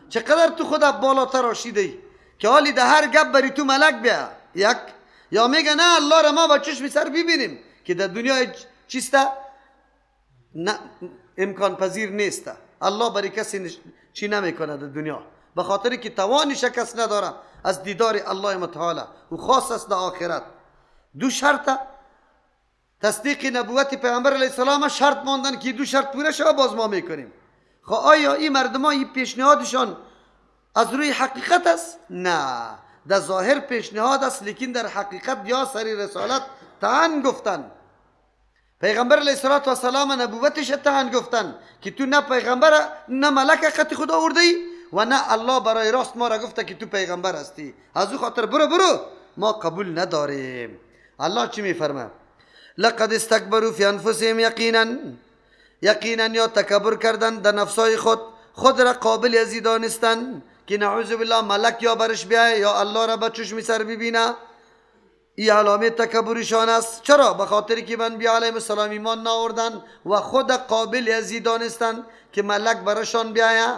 چقدر تو خود بالا تراشیده ای که حالی ده هر گپ بری تو ملک بیا. یک یا میگه نه الله را ما با چشم سر ببینیم که در دنیا چیسته؟ نه، امکان پذیر نیست. الله برای کسی چی نمیکنه در دنیا، به خاطر که توانش کس نداره از دیدار الله متعال و خاص است در آخرت. دو شرط تصدیق نبوت پیامبر علیه السلام شرط ماندن که دو شرط پوره شوه باز ما میکنیم. خب آیا این مردم این پیشنهادشان از روی حقیقت است؟ نه، در ظاهر پیشنهاد است، لیکن در حقیقت یا سری رسالت طعن گفتن. پیغمبر علیه السلام نبوتش طعن گفتن که تو نه پیغمبر نه ملک خط خدا آورده ای و نه الله برای راست ما را گفته که تو پیغمبر هستی، از او خاطر برو برو ما قبول نداریم. الله چی میفرمه؟ لقد استکبروا فی انفسهم یقینا، یقینا یا تکبر کردن در نفسای خود، خود را قابل ازی دانستن که نعوذ بالله ملک یا برش بیایه یا الله را به چشم سر ببینه. این علامه تکبرشان است. چرا؟ به خاطر که انبیا علیهم السلام ایمان نآوردن و خود قابل ازی دانستن که ملک برشان بیایه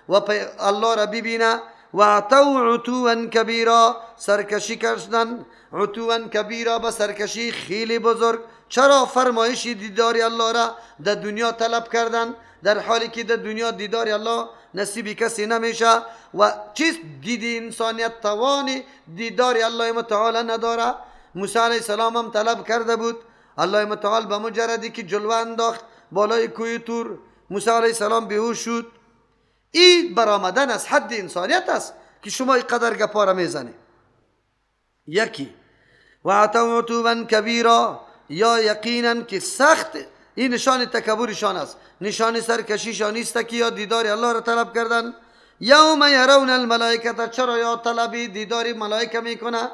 و الله را ببینه. و عتوا عتوا کبیرا، سرکشی کردن، عتوا کبیرا به سرکشی خیلی بزرگ. چرا فرمایش دیدار الله را در دنیا طلب کردن در حالی که در دنیا دیدار الله نصیب کسی نمیشه و چیز دید انسانیت توان دیدار الله متعال نداره. موسی علیه السلام هم طلب کرده بود، الله متعال به مجردی که جلوه انداخت بالای کوه طور، موسی علیه السلام بیهوش شد. این برآمدن از حد انسانیت است که شما اینقدر گپا را میزنی. یکی و عتوا عتوا کبیرا، یا یقینا که سخت، این نشان تکبرشان است، نشان سرکشیشان نیست که یا دیدار الله را طلب کردن. یوم یرون الملائکه، چرا یا طلبی دیدار ملائکه میکنه؟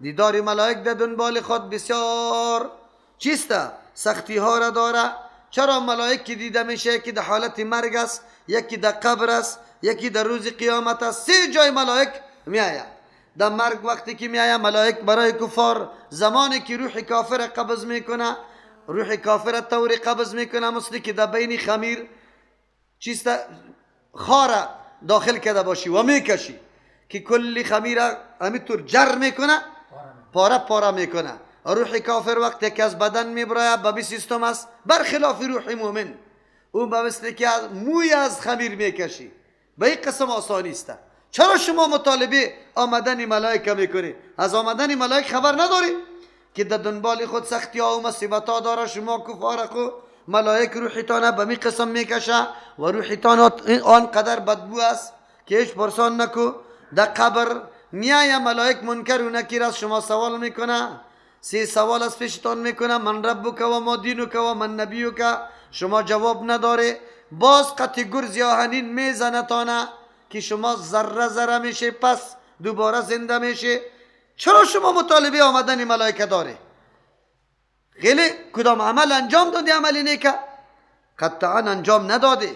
دیدار ملائک در دنبال خود بسیار چیست؟ سختی ها را داره. چرا ملائک که دیده میشه که در حالت مرگ است، یکی در قبر است، یکی در روز قیامت است، سه جای ملائک میآید. در مرگ وقتی که میآید ملائک برای کفار، زمانی که روح کافر قبض میکنه، روح کافر طور قبض میکنه مثل که در بین خمیر چیست خاره داخل کرده باشی و میکشی که کلی خمیر همینطور جر میکنه، پاره پاره میکنه. روح کافر وقتی که از بدن میبراید به بی سیستم است، برخلاف روح مؤمن او به مثل که از موی از خمیر میکشی، به این قسم آسانی است. چرا شما مطالبه آمدن ملائکه میکنی؟ از آمدن ملائک خبر نداری که در دنبال خود سختی ها و مصیبت ها داره. شما کفار خو ملائک روحتان به می قسم میکشه و روحتان آنقدر بدبو است که هیچ پرسان نکو. در قبر میایه ملائک منکر و نکیر از شما سوال میکنه، سه سوال از پیشتان میکنه، من ربک و ما دینک و من نبیک، شما جواب نداره. باز قطع گرز آهنین میزنه تانه که شما ذره ذره میشه، پس دوباره زنده میشه. چرا شما مطالبه آمدن ملائکه داره؟ خیلی کدام عمل انجام دادی؟ عملی نیکه قطعا انجام نداده.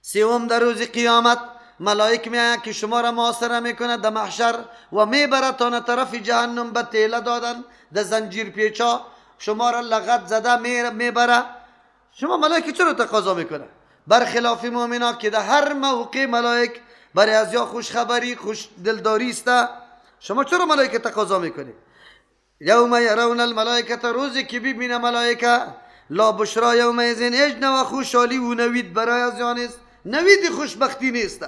سوم در روز قیامت ملائک میآید که شما را محاصره میکنه در محشر و میبره تا طرف جهنم، به تیله دادن در زنجیر پیچا شما را لغت زده میبره. شما ملائک چرا تقاضا میکنه؟ برخلاف مؤمنا که در هر موقع ملائک برای از یا خوشخبری خوش دلداری است، شما چرا ملائکه تقاضا میکنی؟ یوم یرون الملائکه، روزی که ببینه ملائکه، لا بشرا یومئذ، هیچ نوع خوشحالی و نوید برای از یا نیست، نوید خوشبختی نیست.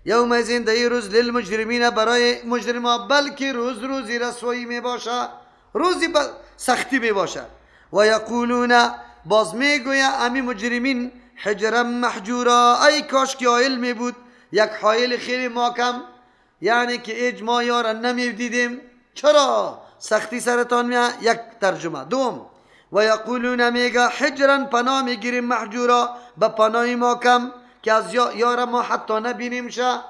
یومئذ در این روز للمجرمین، برای مجرما، بلکه روز روزی رسوایی میباشه، روزی سختی میباشه. و یقولون، باز میگویه امی مجرمین، حجرا محجورا، ای کاش که حائل می بود، یک حائل خیلی محکم، یعنی که اجماع یارا نمی دیدیم. چرا سختی سرتان میاد؟ یک ترجمه. دوم و یقولون، میگه حجرا، پناه میگیریم، محجورا، به پناه محکم که از یارا ما حتی نبینیم شه.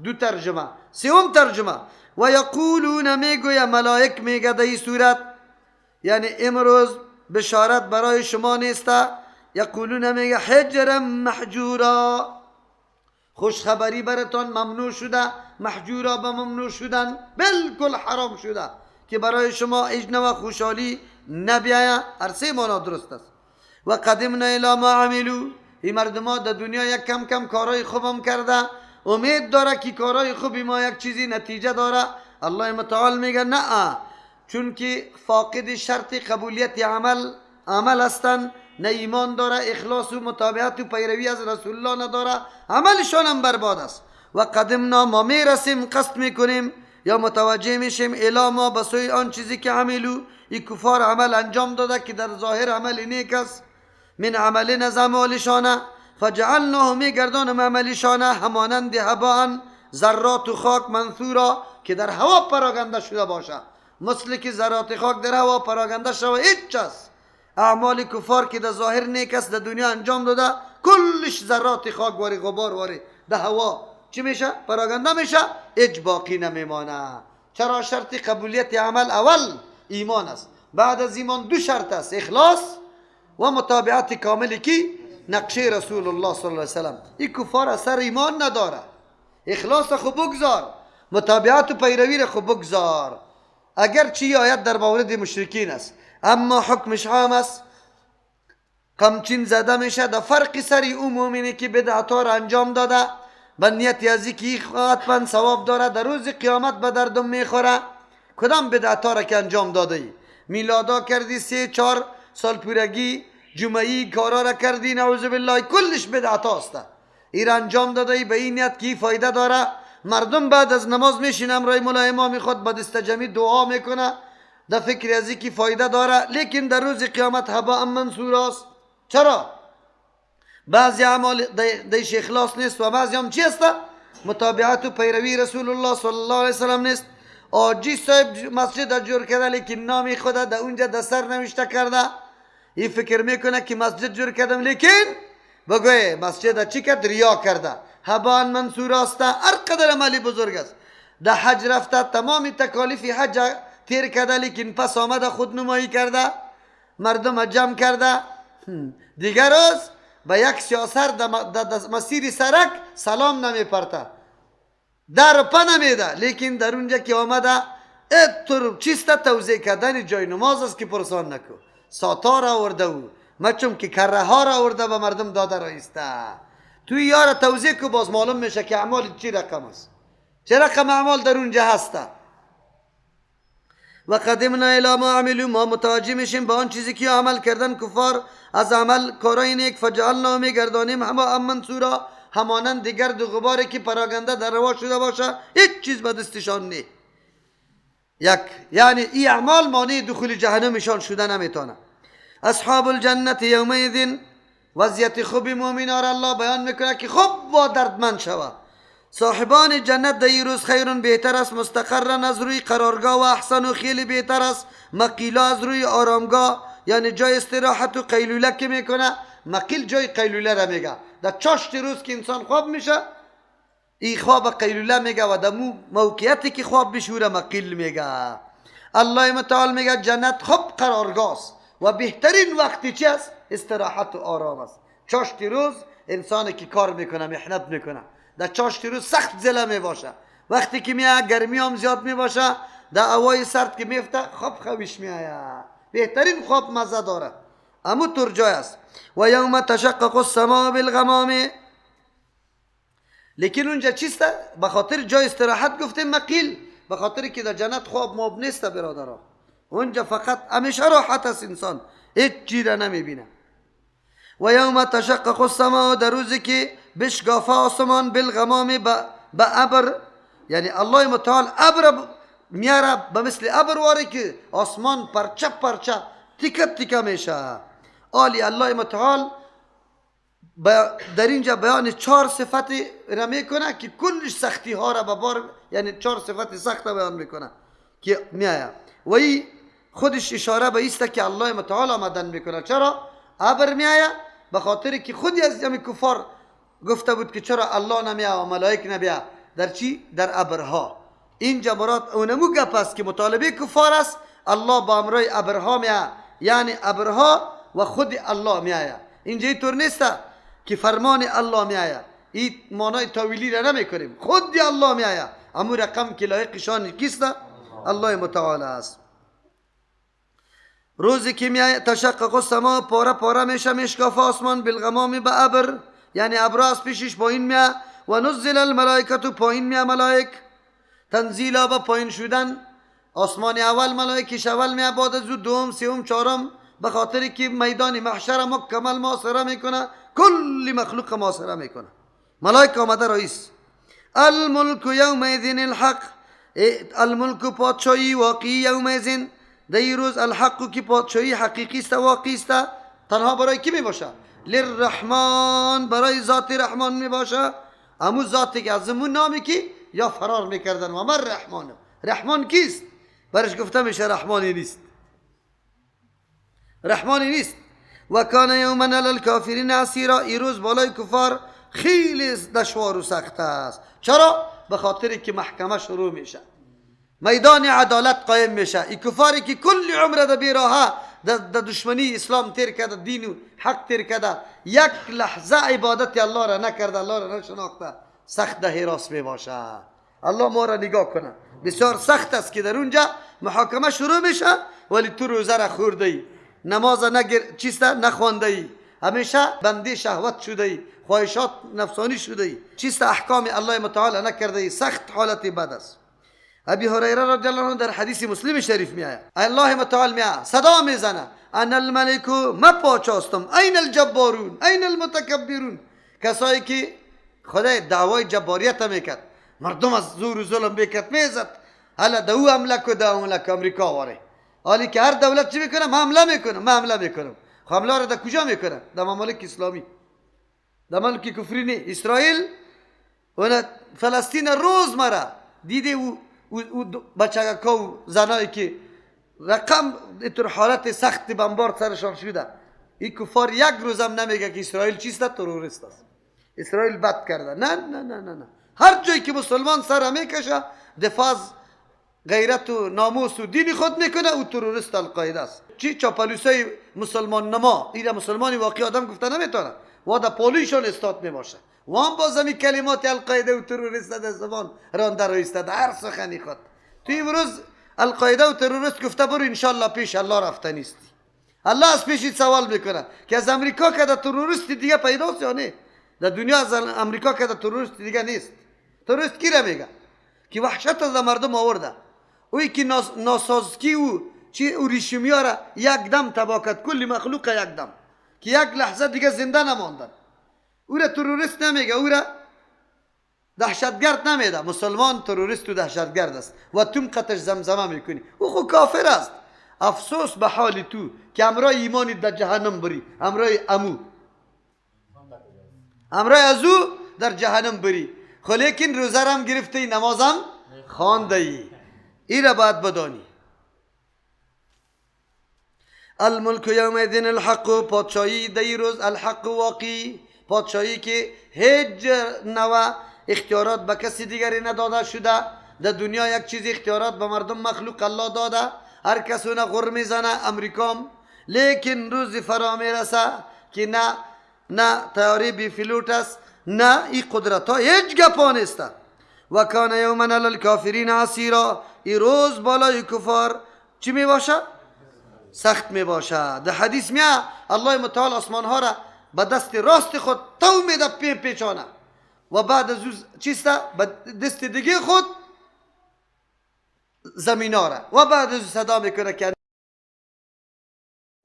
دو ترجمه. سوم ترجمه و یقولون، میگویه ملائک میگه در این صورت، یعنی امروز بشارت برای شما نیست. یقولون میگه حجرا محجورا، خوشخبری براتان ممنوع شده، محجورا به ممنوع شدن، بالکل حرام شده که برای شما هیچ نوع خوشحالی نبیایه. هر سه معنا درست است. و قدمنا الی ما عملوا، این مردم ها در دنیا یک کم کم کارهای خوبم کرده، امید داره که کارهای خوبی ما یک چیزی نتیجه داره. الله متعال میگه نه، چون که فاقد شرط قبولیت عمل هستن، نه ایمان داره، اخلاص و متابعت و پیروی از رسول الله نداره، عملشان هم برباد است. و قدمنا، ما میرسیم، قصد میکنیم یا متوجه میشیم، الی ما، به سوی آن چیزی که عملو، این کفار عمل انجام داده که در ظاهر عمل نیک است، من عمل از اعمالشانه، فجعلناه، میگردانم عملشانه همانند هباء، ذرات و خاک، منثورا، که در هوا پراگنده شده باشه، مثل که ذرات خاک در هوا پراگنده شوه. هیچ است اعمال کفار که در ظاهر نیک است در دنیا انجام داده، کلش ذرات خاک واری غبار واری در هوا چی میشه؟ پراگنده میشه، هیچ باقی نمیمانه. چرا؟ شرط قبولیت عمل اول ایمان است، بعد از ایمان دو شرط است، اخلاص و متابعت کامل کی؟ نقشه رسول الله صلی الله علیه وسلم. این کفار اثر ایمان نداره، اخلاص خو بگذار، متابعت و پیروی را خو بگذار. اگر چی آیت در مورد مشرکین است، اما حکمش عام است، قمچین زده میشه در فرق سری او مؤمنی که بدعت را انجام داده به نیت از که حتما ثواب داره، در روز قیامت به دردم میخوره. کدام بدعت را که انجام داده ای؟ میلادا کردی، 3-4 سال پورگی جمعی کارا را کردی، نعوذ بالله، کلش بدعت است. این انجام داده ای به این نیت که فایده داره. مردم بعد از نماز میشینم رای مولا امام خود با دست جمعی دعا میکنه در فکر از که فایده داره، لیکن در روز قیامت هباء منثور است. چرا؟ بعضی اعمال دیش اخلاص نیست و بعضی هم چی است؟ متابعت و پیروی رسول الله صلی الله علیه وسلم نیست. آجی صاحب مسجد جور کرده، لیکن نام خود در اونجا در سر نوشته کرده، این فکر میکنه که مسجد جور کردم، لیکن بگوی مسجد چی کرد؟ ریا کرده. هباء منثور است. هر قدر عملی بزرگ است، در حج رفته، تمام تکالیف حج تیر کرده، لیکن پس آمده خودنمایی کرده، مردم جمع کرده. دیگر روز به یک سیاسر در مسیر سرک سلام نمی پرته، در پا نمیده، لیکن در اونجا که آمده اتر چیست توزیع کردن جای نماز است که پرسان نکو، ساتار آورده او مچم که کره ها را آورده به مردم داده رایسته. توی یار توزیع کو، باز معلوم میشه که اعمال چی رقم است، چه رقم اعمال در اونجا هسته. و قدمنا الی ما عملوا، ما متوجه میشیم به آن چیزی که عمل کردن کفار از عمل کارای نیک، فجعلنا، میگردانیم هباء منثورا، همانند گرد و غباری که پراگنده در روا شده باشه، هیچ چیز به دستشان نی. یک یعنی این اعمال مانع دخول جهنمشان شده نمیتونه. اصحاب الجنت یومئذ، وضعیت خوب مؤمنان را الله بیان میکنه که خوب با دردمند شوه. صاحبان جنت در این روز خیرون بهتر است، مستقرا از روی قرارگاه، و احسن و خیلی بهتر است، مقیلا از روی آرامگاه، یعنی جای استراحت و قیلوله که میکنه. مقیل جای قیلوله را میگه، در چاشت روز که انسان خواب میشه این خواب قیلوله میگه و در موقعیتی که خواب میشه را مقیل میگه. الله متعال میگه جنت خوب قرارگاه است و بهترین وقتی چی است؟ استراحت و آرام است. چاشت روز انسانی که کار میکنه، محنت میکنه، در چاشت روز سخت زله می باشه، وقتی که میاد گرمی هم زیاد می باشه، در هوای سرد که میفته خواب خویش میآید، بهترین خواب مزه داره، امو طور جای است. و یوم تشقق السماء بالغمام، لیکن اونجا چیست؟ به خاطر جای استراحت گفتیم مقیل، به خاطر که در جنت خواب ماب نیست برادرها، اونجا فقط همیشه راحت است، انسان هیچ چیز را نمیبینه. و یوم تشقق السماء، در روزی که بشگافه آسمان بالغمام، به ابر، یعنی الله متعال ابر میاره به مثل ابر واری که آسمان پرچه پرچه تیکه تیکه میشه. آلی الله متعال در اینجا بیان 4 صفت را میکنه که کلش سختی ها را به بار، یعنی 4 صفت سخت را بیان میکنه که میآید و ای خودش اشاره به ایست که الله متعال آمدن میکنه. چرا ابر میآید؟ به خاطر که خودی از جمع کفار گفته بود که چرا الله نمیآید و ملائک نمیآید، در چی؟ در ابرها. اینجا مراد اونمو گپ است که مطالبه کفار است، الله با امرای ابرها میآید، یعنی ابرها و خود الله میآید. اینجا اینطور نیست که فرمان الله میآید، این معنای تاویلی را نمیکنیم، خود الله میآید، امو رقم که لایق شان کیست؟ الله متعال است. روزی که می تشقق السماء، پاره پاره میشه مشکاف آسمان، بالغمام به ابر، یعنی ابر از پیشش پایین میه، و نزل الملائکه پایین میه ملائک، تنزیلا با پایین شدن. آسمان اول ملائکش اول میه، بعد از دوم سوم چهارم، به خاطر که میدان محشر مکمل محاصره میکنه، کل مخلوق محاصره میکنه. ملائک آمده رئیس. الملک یومئذ الحق، الملک پادشاهی واقعی، یومئذ در روز، الحق که پادشاهی حقیقی است واقعی است، تنها برای کی می باشه؟ للرحمن، برای ذات رحمان می باشه. امو ذاتی که از امون نامی که یا فرار میکردن. و من رحمان، رحمان کیست؟ برش گفته میشه رحمانی نیست، رحمانی نیست. و کان یوما علی الکافرین عسیرا، ای روز بالای کفار خیلی دشوار و سخت است. چرا؟ به خاطر که محکمه شروع میشه، میدان عدالت قایم میشه. ای کفاری که کل عمر در بیراهه در دشمنی اسلام تیر کرده، دین و حق تیر کرده، یک لحظه عبادت الله را نکرده، الله را نشناخته، سخت ده حراس می باشه. الله ما را نگاه کنه. بسیار سخت است که در اونجا محاکمه شروع میشه، ولی تو روزه را خورده ای، نماز نگر چیست نخوانده ای، همیشه بنده شهوت شده ای، خواهشات نفسانی شده ای، چیست احکام الله متعال نکرده ای، سخت حالت بد است. ابی هریره رضی الله عنه در حدیث مسلم شریف می آید، الله متعال می آید صدا میزنه، انا الملک، ما پاچاستم، این الجبارون، این المتکبرون. کسایی که خدای دعوای جباریت میکرد، مردم از زور و ظلم میکرد میزد، حالا دو حمله کو دو حمله کو امریکا واره، حالی که هر دولت چی میکنه؟ ما حمله میکنم، ما حمله میکنم. خب حمله را در کجا میکنه؟ در ممالک اسلامی، در ممالک کفری نه. اسرائیل و فلسطین روز مره دیده او او بچگکا و زنایی که رقم اینطور حالت سخت بمبارد سرشان شده، این کفار یک روزم نمیگه که اسرائیل چیست؟ تروریست است، اسرائیل بد کرده. نه نه نه نه نه، هر جایی که مسلمان سر میکشه دفاع از غیرت و ناموس و دین خود میکنه، او تروریست القاعده است. چی چاپلوسای مسلمان نما، این مسلمانی واقعی آدم گفته نمیتونه، و در پالویشان استاد میباشه، و هم باز همی کلمات القاعده و تروریست در زبان رانده رو ایستاده هر سخنی خود. تو امروز القاعده و تروریست گفته برو انشالله پیش الله رفته نیستی. الله از پیشت سوال میکنه که از امریکا که در تروریست دیگه پیداست یا نه؟ در دنیا از امریکا که در تروریست دیگه نیست. تروریست کی را میگه؟ که وحشت از مردم آورده، اوی که ناسازکی و چی او ریشمی ها را یک دم تباه کرد، کل مخلوق یک دم که یک لحظه دیگه زنده نماندن. او را تروریست نمیگه، او را دهشتگرد نمیده. مسلمان تروریست و دهشتگرد است و تو قطش زمزمه میکنی، او خو کافر است. افسوس به حال تو که امرای ایمانی در جهنم بری، امرای امو، امرای از او در جهنم بری. خو لیکن روزه را هم گرفتی، نمازم خوانده ای، ای را باید بدانی. الملک یومئذ الحق، پادشاهی در روز الحق واقعی، پادشاهی که هیچ نوع اختیارات به کسی دیگری نداده شده. در دنیا یک چیز اختیارات به مردم مخلوق الله داده، هر کس اون غر میزنه، امریکام. لیکن روز فرا میرسه که نه نه طیاره بی فلوت است، نه ای قدرت ها هیچ گپا نیست. و کان یوما علی الکافرین عسیرا، ای روز بالای کفار چی می باشه؟ سخت می باشه. در حدیث میاد الله متعال آسمان ها را به دست راست خود تو میده پیچانه، و بعد از چیست؟ به دست دیگه خود زمین ها را، و بعد از صدا میکنه که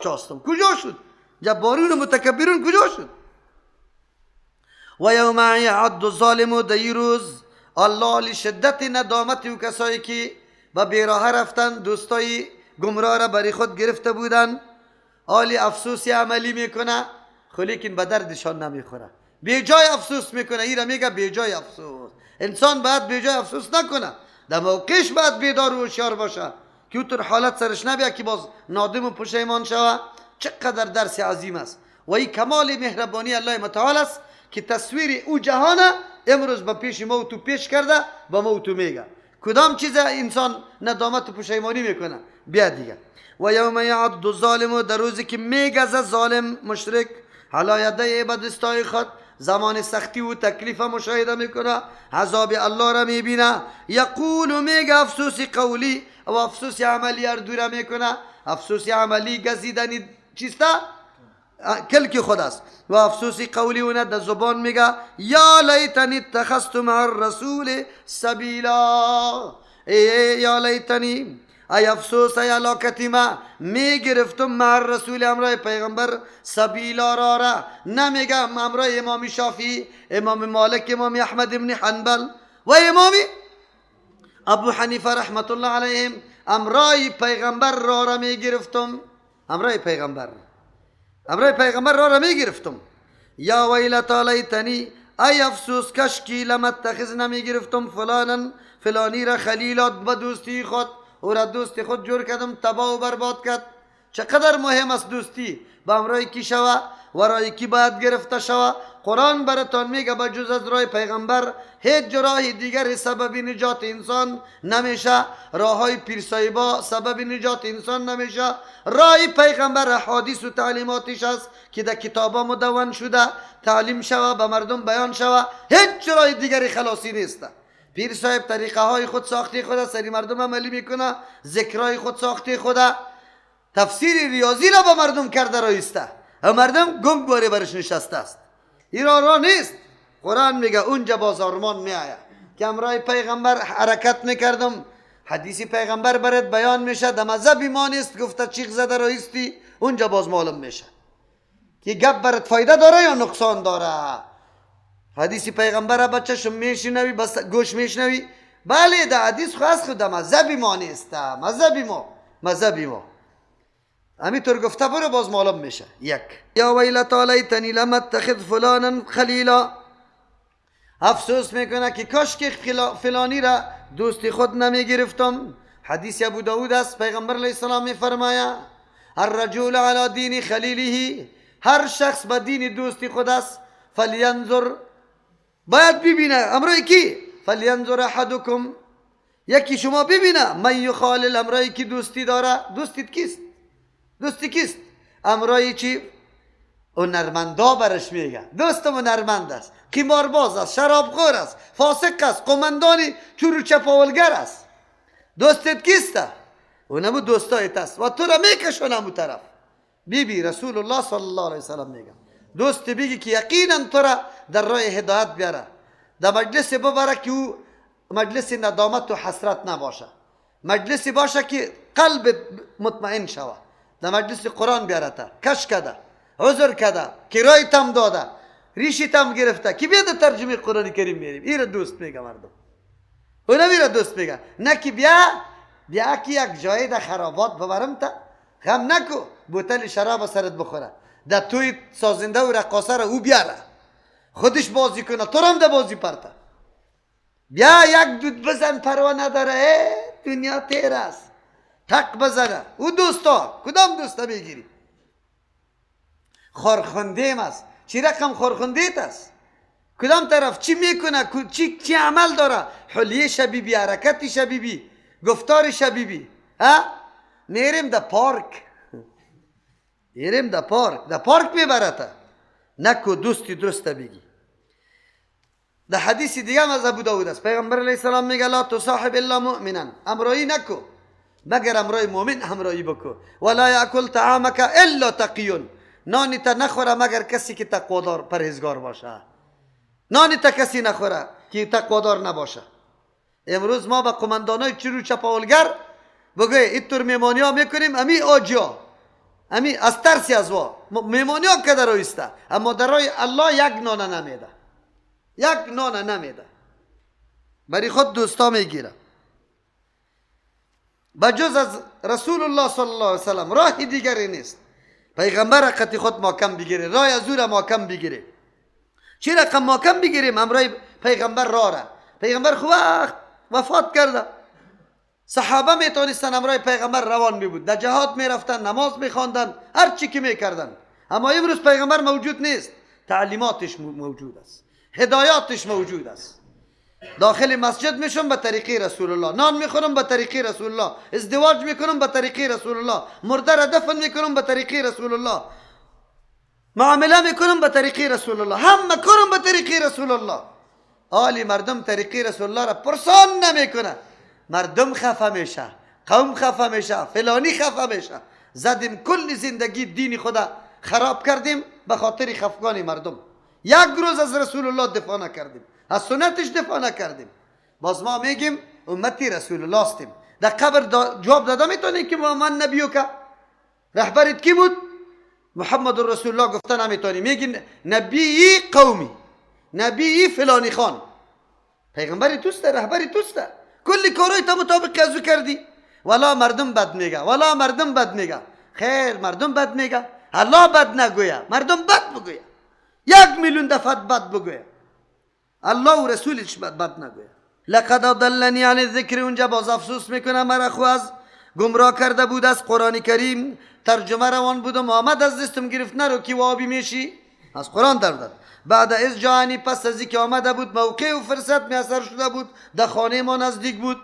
چاستم کجا شد؟ جبارون و متکبرون کجا شد؟ و یوم یعض الظالم، در روز الله لشدت ندامت و کسایی که به بیراه رفتن، دوستای گمراه را برای خود گرفته بودن، آلی افسوس عملی میکنه، خو لیکن به دردشان نمیخوره، بی جای افسوس میکنه. ایره میگه بی جای افسوس. انسان باید بی جای افسوس نکنه، در موقعش باید بیدار و هوشیار باشه که او طور حالت سرش نبیا که باز نادم و پشیمان شوه. چقدر درس عظیم است و این کمال مهربانی الله متعال است که تصویر او جهان امروز به پیش ما و تو پیش کرده، به ما و تو میگه کدام چیز انسان ندامت و پشیمانی میکنه. بیا دیگه. و یوم یعض الظالم، در روزی که میگزه ظالم مشرک علی یدی به دستای خود، زمان سختی و تکلیف مشاهده میکنه، عذاب الله را میبینه، یقول میگه افسوس قولی و افسوس عملی هر دو را میکنه. افسوس عملی گزیدنی چیسته؟ کلک خود است. و افسوس قولی اونه در زبان میگه یا لیتنی اتخذت مع الرسول سبیلا. ای یا لیتنی، ای افسوس، ای هلاکتی ما، می گرفتم مع الرسول امرای پیغمبر سبیلا را را. نمیگم امرای امام شافعی، امام مالک، امام احمد ابن حنبل و امام ابو حنیفه رحمت الله علیهم، امرای پیغمبر را را می گرفتم، امرای پیغمبر، امرای پیغمبر را را می گرفتم. یا ویلتا لیتنی، ای افسوس کشکی لم اتخذ نمی گرفتم فلانا فلانی را خلیلا به دوستی خود، او را دوست خود جور کردم، تباه و برباد کرد. چقدر مهم است دوستی با امرای کی شوه و رای کی باید گرفته شوه. قرآن براتان میگه به جز از راه پیغمبر هیچ راه دیگر سبب نجات انسان نمیشه. راه های پیرصاحبا سبب نجات انسان نمیشه. راه پیغمبر احادیث و تعلیماتش است که در کتابا مدون شده، تعلیم شوه، به مردم بیان شوه. هیچ راه دیگری خلاصی نیست. پیر صاحب طریقه های خود ساخته خود سری مردم عملی میکنه، ذکرهای خود ساخته خود، تفسیر ریاضی را به مردم کرده رایسته و مردم گنگ باره برش نشسته است. این راه نیست. قرآن میگه اونجا باز آرمان میآید که امرای پیغمبر حرکت میکردم، حدیث پیغمبر برات بیان میشه، در مذهب ما نیست گفته چیخ زده رایستی، اونجا باز معلوم میشه که گپ برات فایده داره یا نقصان داره. حدیث پیغمبر به چشم میشنوی، بس گوش میشنوی، بله در حدیث خو از خود مذهب ما نیست، مذهب ما، مذهب ما همینطور گفته برو باز معلوم میشه. یک یا ویلتا لیتنی لم اتخذ فلانا خلیلا. افسوس میکنه که کاش که فلانی را دوستی خود نمیگرفتم. حدیث ابو داود است، پیغمبر علیه السلام میفرماید الرجل علی دین خلیله، هر شخص به دین دوستی خود است. فلینظر، باید ببینه امرای کی؟ فلینظر احدکم، یکی شما ببینه من یخالل، امرای کی دوستی داره. دوستیت کیست؟ دوستی کیست؟ امرای چی؟ هنرمندا برش میگه دوستم هنرمند است، قمارباز است، شرابخور است، فاسق است، قمندان چور و چپاولگر است. دوستت کیست؟ اونمو دوستایت است و تو را میکشونه امو طرف. بی بی رسول الله صلی الله علیه وسلم میگه دوست بگی که یقینا تو را در راه هدایت بیاره، در مجلس ببره که او مجلس ندامت و حسرت نباشه، مجلسی باشه که قلب مطمئن شوه. در مجلس قرآن بیاره تا کش کده، عذر کده، کرای تم داده، ریشی تم گرفته که بیا در ترجمه قرآن کریم میریم. این را دوست میگه مردم، اونم این را دوست میگه. نه که بیا که یک جای در خرابات ببرم تا غم نکو، بوتل شراب سرت بخوره، در توی سازنده و رقاصه را او بیاره خودش بازی کنه، تو هم در بازی پرته. بیا یک دود بزن پروا نداره، دنیا تیر است، تق بزنه. او دوستا کدام دوستا میگیری؟ خورخوندیم است. چی رقم خورخوندیت است؟ کدام طرف چی میکنه، چی عمل داره؟ حلیه شبیبی، حرکت شبیبی، گفتار شبیبی. ها میریم در پارک، میریم در پارک، در پارک میبرته. نکو دوستی درسته بگی. در حدیث دیگه هم از ابو داود است، پیغمبر علیه السلام میگه لا تصاحب الا مؤمنا، امرایی نکو مگر امرای مؤمن همراهی بکو. ولا یاکل طعامک الا تقی، نانی تا نخوره مگر کسی که تقوادار پرهیزگار باشه. نانی تا کسی نخوره که تقوادار نباشه. امروز ما با قماندانای چرو چپاولگر بگه اینطور میمانی ها میکنیم، امی آجیا امی از ترسی از وا میمانی ها که در رایسته، اما در رای الله یک نانه نمیده، یک نانه نمیده، برای خود دوستا میگیره. بجز از رسول الله صلی الله علیه وسلم راه دیگری نیست. پیغمبر قطی خود ماکم بگیره، راه از او را ماکم بگیره. چی رقم ماکم بگیریم؟ امرای پیغمبر راه را. پیغمبر خو وقت وفات کرده، صحابه میتونستن امرای پیغمبر روان می بود، در جهاد میرفتن، نماز میخواندن، هر چی که میکردن. اما امروز پیغمبر موجود نیست، تعلیماتش موجود است، هدایاتش موجود است. داخل مسجد میشم به طریقه رسول الله، نان میخورم به طریقه رسول الله، ازدواج میکنم به طریقه رسول الله، مرده را دفن میکنم به طریقه رسول الله، معامله میکنم به طریقه رسول الله، همه کارم به طریقه رسول الله. آلی مردم طریقه رسول الله را پرسان نمیکنه، مردم خفه میشه، قوم خفه میشه، فلانی خفه میشه. زدیم کل زندگی دین خدا خراب کردیم به خاطر خفقان مردم. یک روز از رسول الله دفاع نکردیم، از سنتش دفاع نکردیم. باز ما میگیم امتی رسول الله هستیم. در قبر جواب داده میتونیم که من نبیو که رهبرت کی بود؟ محمد رسول الله گفته نمیتونی. میگی نبی قومی، نبی فلانی خان. پیغمبر توسته، رهبری توسته، کلی کارای تا مطابق از او کردی. ولا مردم بد میگه، ولا مردم بد میگه. خیر، مردم بد میگه، الله بد نگویه، مردم بد بگویه، 1 میلیون دفعه بد بگویه، الله و رسولش بد نگویه. لقد اضلنی عن الذکر. اونجا باز افسوس میکنه، مرا خو از گمراه کرده بود از قرآن کریم. ترجمه روان بودم، آمد از دستم گرفت، نرو که وهابی میشی، از قرآن در داد. بعد اذ جاءنی، پس از که آمده بود، موقع و فرصت میسر شده بود، در خانه ما نزدیک بود.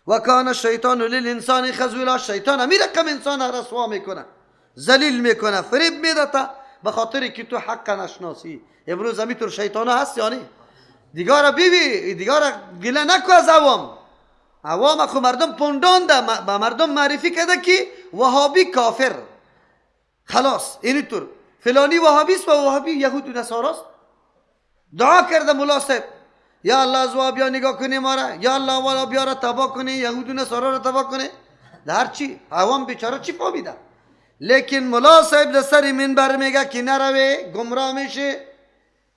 و کان الشیطان للانسان خذولا. شیطان همی رقم انسان رسوا میکنه، ذلیل میکنه، فریب میده تا به خاطر که تو حق نشناسی. امروز همیطور شیطان هست. یعنی دیگه بیبی دیگه گله نکو از عوام. عوام خو مردم پندانده، به مردم معرفی کرده که وهابی کافر، خلاص. اینطور فلانی وهابی است و وهابی یهود و نصاراست. دعا کرده ملا صاحب، یا الله از وهابیا نگاه کنی ما را، یا الله وهابیا را تباه کنی، یهود و نصارا را تباه کنی. در چی عوام بیچاره چی فهمیده؟ لیکن ملا صاحب در سر منبر میگه که نروی گمراه میشه،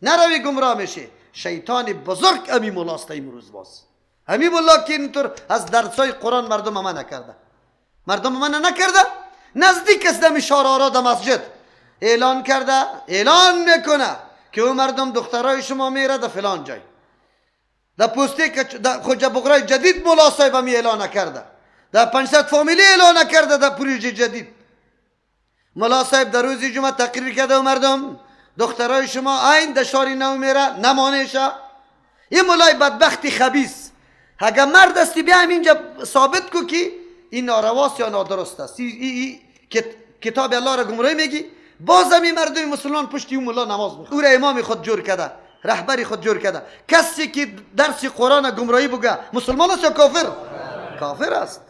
نروی گمراه میشه. شیطان بزرگ امی ملاست امروز. باز همی ملا که اینطور از درسای قرآن مردم منع نکرده، مردم منع نکرده، نزدیک است دم شارارا در مسجد اعلان کرده، اعلان میکنه که او مردم دخترای شما میره در فلان جای، در پوسته که در خوجه بغرای جدید. ملا صاحب همی اعلان کرده، در 500 فامیلی اعلان کرده، در پروژه جدید. ملا صاحب در روز جمعه تقریر کرده و مردم دخترای شما عین در شاری نو میره، نمانه. این ملای بدبختی خبیث، اگر مرد استی بیا اینجا ثابت کو که این نارواست یا نادرست است. ای کتاب الله را گمراهی میگی. باز هم مردم مسلمان پشتی اون ملا نماز میخونه، او را امام خود جور کرده، رهبری خود جور کرده. کسی که درس قرآن گمراهی بگه مسلمان است یا کافر؟ کافر است.